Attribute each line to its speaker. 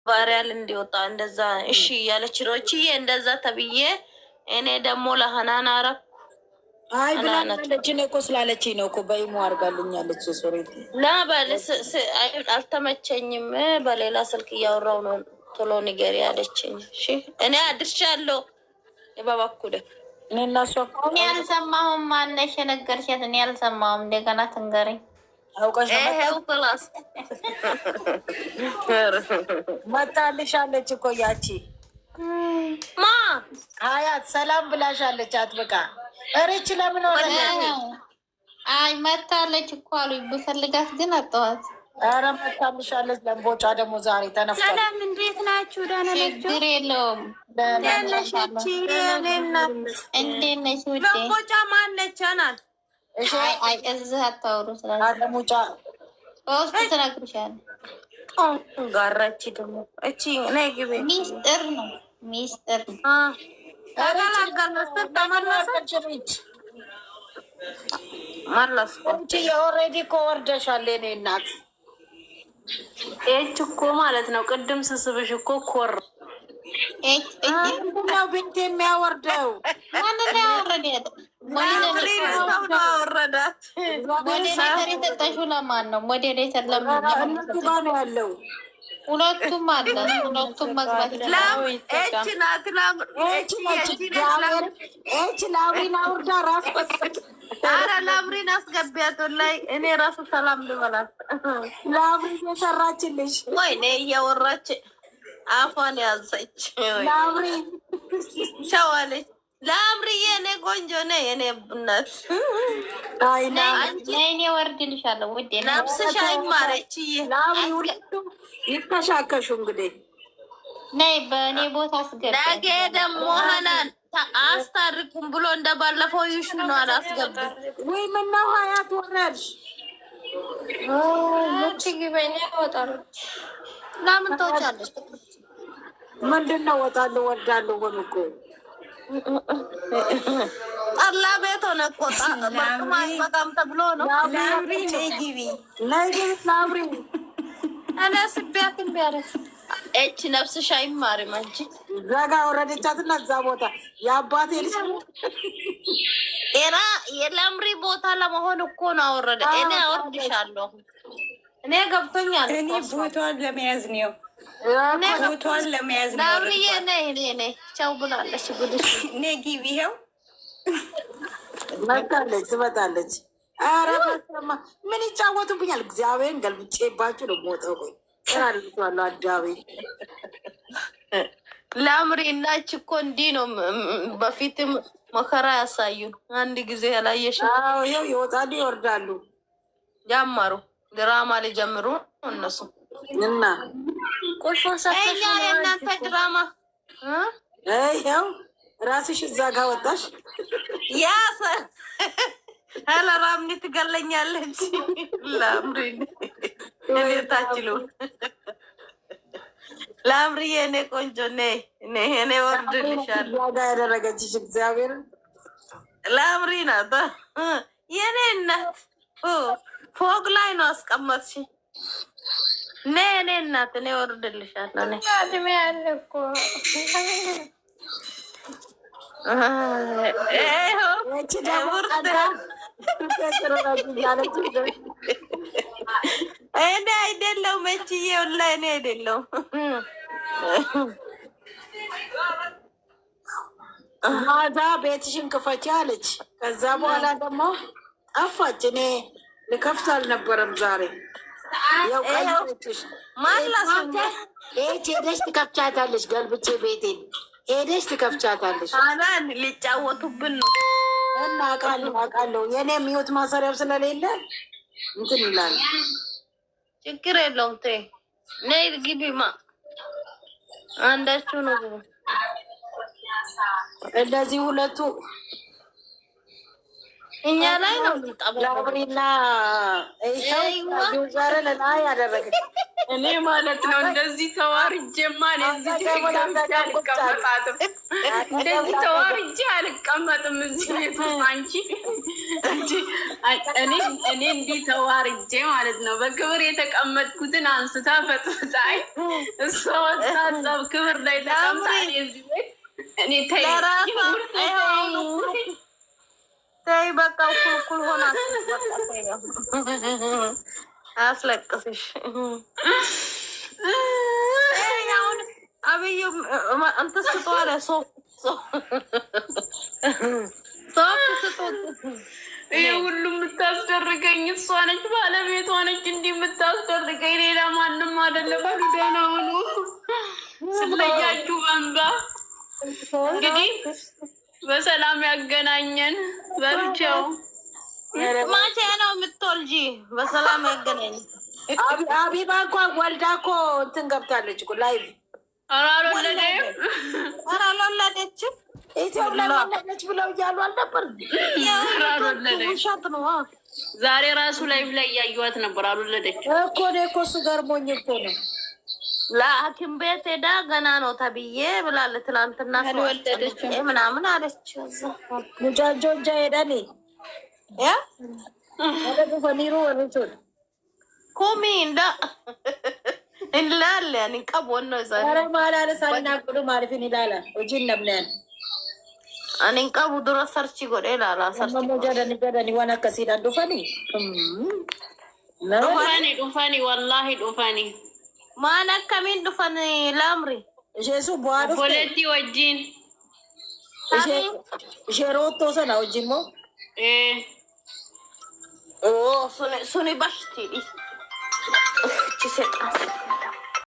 Speaker 1: Viral እንዲወጣ እንደዛ እሺ እያለች ነው። እቺ እንደዛ ተብዬ እኔ ደግሞ ለሀናን አረኩ።
Speaker 2: አይ
Speaker 1: ሀናናት
Speaker 2: ብላለች። እኔ እኮ ስላለችኝ ነው እኮ በይሞ አድርጋልኛለች። ሶሬቲ
Speaker 1: ና በል አልተመቸኝም፣ በሌላ ስልክ እያወራው ነው፣ ቶሎ ንገሪ ያለችኝ። እሺ እኔ አድርሻለሁ በበኩሌ።
Speaker 2: እኔ እና እሷ
Speaker 3: እኔ አልሰማሁም። ማነሽ የነገርሻት? እኔ አልሰማሁም። እንደገና ትንገረኝ።
Speaker 2: አውቀሽ ነው።
Speaker 1: ይሄው ክላስ።
Speaker 2: መጣልሻለች እኮ ያቺ።
Speaker 1: ማ?
Speaker 2: ሀያት ሰላም ብላሻለች። አትበቃ እሪች ለምን ሆነ?
Speaker 3: አይ መታለች እኮ አሉኝ። ብፈልጋት ግን አጣኋት።
Speaker 2: ኧረ መጣልሻለች። ለምቦጫ ደግሞ ዛሬ ተነፍቷል።
Speaker 4: ሰላም፣ እንዴት ናችሁ? ደህና ናችሁ?
Speaker 3: ችግር የለውም።
Speaker 4: ያለሽ እኔ እናት።
Speaker 3: እንዴት ነሽ ውዴ?
Speaker 1: ለምቦጫ ማነች? አናት።
Speaker 2: እሺ።
Speaker 3: አይ አይ፣ እዚህ አታውሩ ስላለ
Speaker 2: አለሙጫ።
Speaker 3: በውስጥ ትነግርሻለሁ።
Speaker 1: ጋራች ደግሞ እቺ ነይ ግቢ።
Speaker 3: ሚስጥር ነው፣ ሚስጥር ነው።
Speaker 1: ተገላገልን ስትል ተመለሰች።
Speaker 2: ሪች
Speaker 1: መለስኩ።
Speaker 2: አንቺ የ already እኮ ወርደሻል የኔ እናት።
Speaker 4: ኤች እኮ ማለት ነው። ቅድም ስስብሽ እኮ ኮር
Speaker 3: ኤች ኤች።
Speaker 2: ምንድነው ቤት የሚያወርደው?
Speaker 3: ማንን ነው ያወረዳት?
Speaker 1: ላምሪን ሰው ነው አወረዳት።
Speaker 3: Moderator የሰጠሽው ለማን ነው? Moderator ለምን?
Speaker 2: እነሱ ጋር ነው ያለው።
Speaker 3: ሁለቱም አለ። ሁለቱም መግባት ይችላል።
Speaker 1: ላም ኤች ናት። ላም
Speaker 2: ኤች ነች። እግዚአብሔር ኤች ላምሪን አውርዳ ራስ
Speaker 1: አረ ላምሪን አስገቢያት። ላይ እኔ ራሱ ሰላም ልበላት።
Speaker 2: ላምሪን የሰራችልሽ።
Speaker 1: ወይኔ እያወራች አፏን ያዘች።
Speaker 2: ላምሪ።
Speaker 1: ሸዋለች። ላምሪዬ እኔ ቆንጆ ነኝ የኔ እናት።
Speaker 2: አይ ላምሪ።
Speaker 3: ነይ፣ እኔ ወርድልሻለሁ ውዴ። ነይ።
Speaker 1: ነፍስሽ አይማረችዬ።
Speaker 2: ላምሪ ሁለቱም ይተሻከሹ እንግዲህ።
Speaker 3: ነይ፣ በእኔ ቦታ አስገቢያት።
Speaker 1: ነገ ደግሞ ሀናን አስታርቁም ብሎ እንደባለፈው ይሹ ነው አላስገቡ።
Speaker 2: ወይ ምነው ሀያት ወረድሽ?
Speaker 1: ለምን ተውቻለሽ?
Speaker 2: ምንድን ነው ወጣለሁ ወርዳለሁ ሆኖ እኮ።
Speaker 1: ጠላ ቤት ሆነ እኮ በርቅማ አይበቃም ተብሎ ነው።
Speaker 4: ላምሪ ነይ ግቢ።
Speaker 2: ነይ ግቢ ላምሪ።
Speaker 1: እኔ ስቢያት እምቢ አለች። ኤች ነፍስሽ አይማርም አንቺ።
Speaker 2: እዛ ጋ ወረደቻትና እዛ ቦታ የአባቴ ልጅ።
Speaker 1: ኤራ የላምሪ ቦታ ለመሆን እኮ ነው አወረደ። እኔ አወርድሻለሁ። እኔ ገብቶኛል
Speaker 4: እኔ
Speaker 1: እኮ እሷ።
Speaker 4: ቦታዋን ለመያዝ ነው። ቦታዋን ለመያዝ ነው።
Speaker 1: ላምሪዬ ነይ ነይ ነይ ቻው ብላለች። ጉድሽ።
Speaker 4: ነይ ግቢ ይኸው።
Speaker 2: መጣለች፣ ትመጣለች። ኧረ በስመ አብ ምን ይጫወቱብኛል? እግዚአብሔርን ገልብጬባችሁ ነው የምወጣው። ቆይ ስራ አድርጌዋለሁ። አዳቤ።
Speaker 1: ላምሪ እናች እኮ እንዲህ ነው። በፊትም መከራ ያሳዩን። አንድ ጊዜ ያላየሽ።
Speaker 2: አዎ ይኸው ይወጣሉ ይወርዳሉ።
Speaker 1: ጀመሩ፣ ድራማ ሊጀምሩ እነሱ።
Speaker 2: እና
Speaker 4: ቁልፉን
Speaker 1: እኛ
Speaker 4: ሰተሽ
Speaker 1: የእናንተ ድራማ እ?
Speaker 2: ይኸው ራስሽ እዛ ጋ ወጣሽ።
Speaker 1: ያሰ ሄሎ ራምኒ ትገለኛለች። ላምሪ እኔ ታችሉ ላምሪ የኔ ቆንጆ ነይ ነይ፣ እኔ ወርድልሻለሁ።
Speaker 2: እዛ ጋ ያደረገችሽ እግዚአብሔርን።
Speaker 1: ላምሪ ናት የኔ እናት። ፎቅ ላይ ነው አስቀመጥሽ። ነይ የኔ እናት፣ እኔ ወርድልሻለሁ። ነይ።
Speaker 3: እድሜ ያለ እኮ።
Speaker 1: ይኸው።
Speaker 2: ይቺ ደግሞ ቀዳ እያለች።
Speaker 1: እኔ አይደለሁም መችዬ፣ ወላሂ እኔ አይደለሁም።
Speaker 2: ማዛ ቤትሽን ክፈቺ አለች። ከዛ በኋላ ደግሞ ጠፋች። እኔ ልከፍት አልነበረም ዛሬ። ያው ቀይረችሽ።
Speaker 1: ማላሱኛ።
Speaker 2: ይህች ሄደሽ ትከፍቻታለሽ። ገልብቼ ቤቴን ሄደሽ ትከፍቻታለሽ።
Speaker 1: አናን ሊጫወቱብን ነው።
Speaker 2: እና አውቃለሁ አውቃለሁ። የእኔ mute ማሰሪያው ስለሌለ እንትን ይላል።
Speaker 1: ችግር የለውም። ተይ ነይ ግቢማ፣ አንዳችሁ ነው ግቡ።
Speaker 2: እንደዚህ ሁለቱ
Speaker 1: እኛ ላይ ነው የምንጠባው።
Speaker 2: ላብሪና ይኸው user ን ላይ ያደረገች።
Speaker 4: እኔ ማለት ነው እንደዚህ ተዋርጄማ እኔ እዚህ ገብቼ አልቀመጣትም። እንደዚህ ተዋርጄ አልቀመጥም እዚህ ቤት ውስጥ። አንቺ እኔ እንዲህ ተዋርጄ ማለት ነው በክብር የተቀመጥኩትን አንስታ ፈጥፍጣኝ እሷ ወጥታ እዛው ክብር ላይ ተቀምጣ እዚህ ቤት እኔ ተይ
Speaker 1: ተይ በቃ እኩል ሆና አያስለቅስሽ። አሁን አብዩ እንትን ስጡ አለ፣ ሶፍት ስጡ።
Speaker 4: ይህ ሁሉ የምታስደርገኝ እሷ ነች፣ ባለቤቷ ነች። እንዲህ የምታስደርገኝ ሌላ ማንም አይደለም። ደህና ሁኑ። ስለያችሁ በንባ እንግዲህ በሰላም ያገናኘን። በርቸው
Speaker 1: መቼ ነው የምትወልጂ? በሰላም ያገናኘን።
Speaker 2: አቢባ እንኳን ወልዳ እኮ እንትን ገብታለች እኮ live።
Speaker 4: ኧረ አልወለደም፣
Speaker 1: ኧረ አልወለደችም።
Speaker 2: ኢትዮጵያ ላይ ወለደች ብለው እያሉ አልነበር?
Speaker 1: ውሸት ነው።
Speaker 4: ዛሬ ራሱ live ላይ እያዩዋት ነበር። አልወለደችም
Speaker 2: እኮ። እኔ እኮ እሱ ገርሞኝ እኮ ነው።
Speaker 1: ለሐኪም ቤት ሄዳ ገና ነው ተብዬ ብላለች። ትናንትና ሰው አስጨንቄ ምናምን አለች።
Speaker 2: ሙጫጆንጃ ሄደኒ ኒሩ ወርሱን
Speaker 1: ኩሚ እንዳ እንላለ አንቀብ ወኖ ይዛ
Speaker 2: ኧረ ማላለ ሳናቁዱ ማሪፍን ይላላ hojiin namnaan
Speaker 1: አንቀቡ dura search godhe ilaala search
Speaker 2: ammoo jedhani jedhani waan akkasiidhaan dhufanii.
Speaker 4: Dhufani dhufani wallaahi dhufani.
Speaker 1: Maan akkamiin dhufan laamri?
Speaker 2: Ishee sun bu'aa dhufte.
Speaker 4: Obboleettii wajjin.
Speaker 2: Ishee roottoo sana wajjin moo?
Speaker 4: Ee.
Speaker 1: Oo suni suni bashti. Uff, ci seexan.